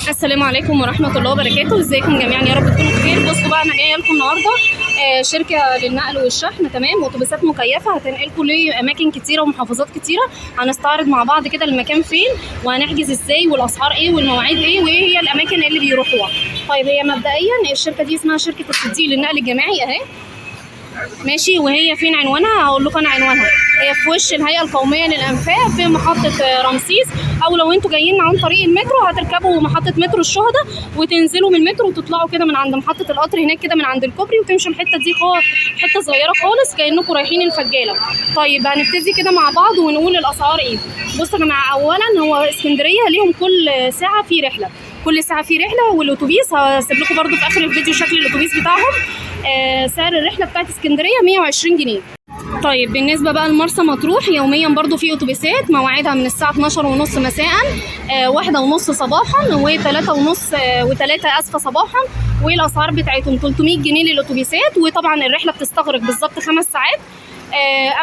السلام عليكم ورحمة الله وبركاته. ازيكم جميعا؟ يا رب تكونوا بخير. بصوا بقى، انا جاية لكم النهارده شركة للنقل والشحن، تمام، اتوبيسات مكيفة هتنقلكم لأماكن كتيرة ومحافظات كتيرة. هنستعرض مع بعض كده المكان فين وهنحجز ازاي والأسعار ايه والمواعيد ايه وايه هي الأماكن اللي بيروحوها. طيب هي مبدئيا الشركة دي اسمها شركة الصديق للنقل الجماعي اهي، ماشي. وهي فين عنوانها؟ هقول لكم انا عنوانها. هي في وش الهيئة القومية للانفاق في محطة رمسيس، او لو انتوا جايين عن طريق المترو هتركبوا محطة مترو الشهداء وتنزلوا من المترو وتطلعوا كده من عند محطة القطر هناك كده من عند الكوبري، وتمشوا الحتة دي خالص، حتة صغيرة خالص كانكم رايحين الفجاله. طيب هنبتدي كده مع بعض ونقول الاسعار ايه. بصوا يا جماعة، اولا هو اسكندرية ليهم كل ساعة في رحله، كل ساعة في رحله، والاتوبيس هسيب لكم برده في اخر الفيديو شكل الاتوبيس بتاعهم. سعر الرحلة بتاعت اسكندرية 120 جنيه. طيب بالنسبة بقى لمرسى مطروح، يوميا برضو في اتوبيسات مواعيدها من الساعة 12:30 مساء، 1:30 صباحا، و3:30 و3 اسفه صباحا. والاسعار بتاعتهم 300 جنيه للاتوبيسات، وطبعا الرحلة بتستغرق بالظبط 5 ساعات.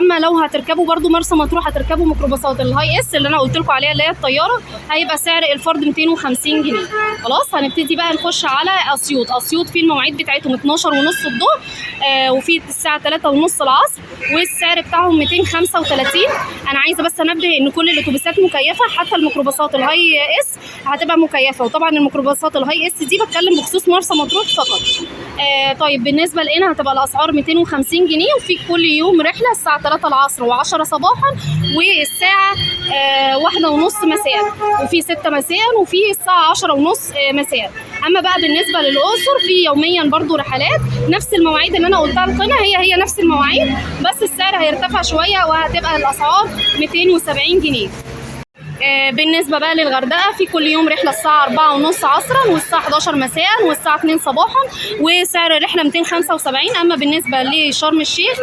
اما لو هتركبوا برضو مرسى مطروح هتركبوا ميكروباصات الهاي اس اللي انا قلت لكم عليها اللي هي الطيارة، هيبقى سعر الفرد 250 جنيه. خلاص هنبتدي بقى نخش على اسيوط. اسيوط في المواعيد بتاعتهم 12:30 الظهر، وفي الساعة 3:30 العصر، والسعر بتاعهم 235. انا عايزه بس انبه ان كل الاتوبيسات مكيفه، حتى الميكروباصات الهاي اس هتبقى مكيفه، وطبعا الميكروباصات الهاي اس دي بتكلم بخصوص مرسى مطروح فقط. طيب بالنسبة لقنا هتبقى الاسعار 250 جنيه، وفي كل يوم رحله الساعة 3 العصر و10 صباحا، والساعة 1:30 مساء، وفي 6 مساء، وفي الساعة 10:30 مساء. اما بقى بالنسبة للاقصر في يوميا برضو رحلات نفس المواعيد اللي انا قلتها لقنا، هي نفس المواعيد، بس السعر هيرتفع شوية وهتبقى الاسعار 270 جنيه. بالنسبة بقى للغردقه في كل يوم رحله الساعة 4:30 عصرا، والساعة 11 مساء، والساعة 2 صباحا، وسعر الرحلة 275. اما بالنسبة لشرم الشيخ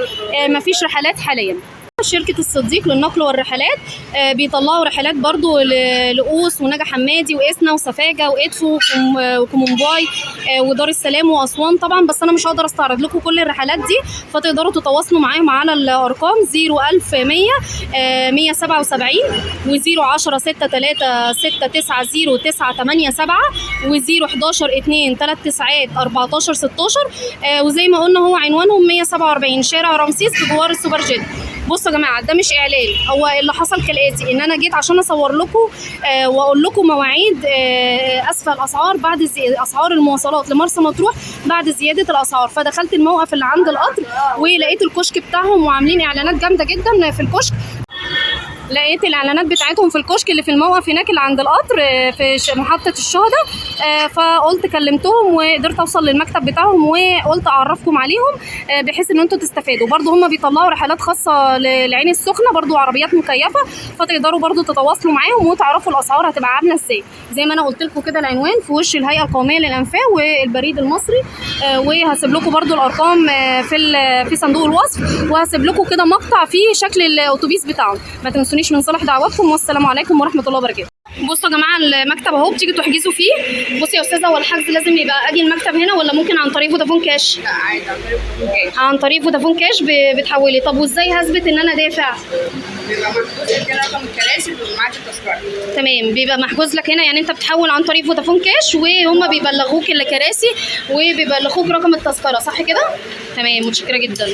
مفيش رحلات حاليا. شركة الصديق للنقل والرحلات بيطلعوا رحلات برضو لقوس ونجا حمادي وإسنا وسفاجة وإدفو وكومومباي ودار السلام وأسوان طبعا، بس أنا مش هقدر استعرض لكم كل الرحلات دي، فتقدروا تتواصلوا معاهم على الأرقام 01100 177 و010 63 690 987 و011 2 3 9 14 16. وزي ما قلنا هو عنوانهم 147 شارع رمسيس بجوار السوبر جيت. بصوا يا جماعة، ده مش اعلان، هو اللي حصل كالاتي: ان انا جيت عشان اصور لكم واقول لكم مواعيد اسفل الاسعار بعد اسعار المواصلات لمرسى مطروح بعد زيادة الاسعار. فدخلت الموقف اللي عند القطر ولقيت الكشك بتاعهم وعاملين اعلانات جامدة جدا في الكشك. لقيت الاعلانات بتاعتهم في الكشك اللي في الموقف هناك اللي عند القطر في محطة الشهداء، فقلت كلمتهم وقدرت اوصل للمكتب بتاعهم وقلت اعرفكم عليهم بحيث ان انتوا تستفادوا. برضو هم بيطلعوا رحلات خاصة للعين السخنة، برضو عربيات مكيفه، فتقدروا برضو تتواصلوا معاهم وتعرفوا الاسعار هتبقى عامله ازاي. زي ما انا قلت لكم كده العنوان في وش الهيئة القومية للانفاق والبريد المصري، وهسيب لكم برضو الارقام في صندوق الوصف، وهسيب لكم كده مقطع فيه شكل الاتوبيس بتاعهم. ما تنسونيش من صالح دعواتكم، والسلام عليكم ورحمة الله وبركاته. بصوا يا جماعة المكتب اهو بتيجوا تحجزوا فيه. بصي يا استاذه، هو الحجز لازم يبقى اجي المكتب هنا ولا ممكن عن طريق فودافون كاش؟ لا عادي، عن طريق فودافون كاش. عن طريق فودافون كاش بتحولي. طب وازاي هثبت ان انا دافع؟ بيبقى محجوز لك هنا رقم الكراسي، بيبقى معاك التذكرة. تمام، بيبقى محجوز لك هنا، يعني انت بتحول عن طريق فودافون كاش وهم بيبلغوك الكراسي وبيبلغوك رقم التذكرة، صح كده؟ تمام، متشكره جدا.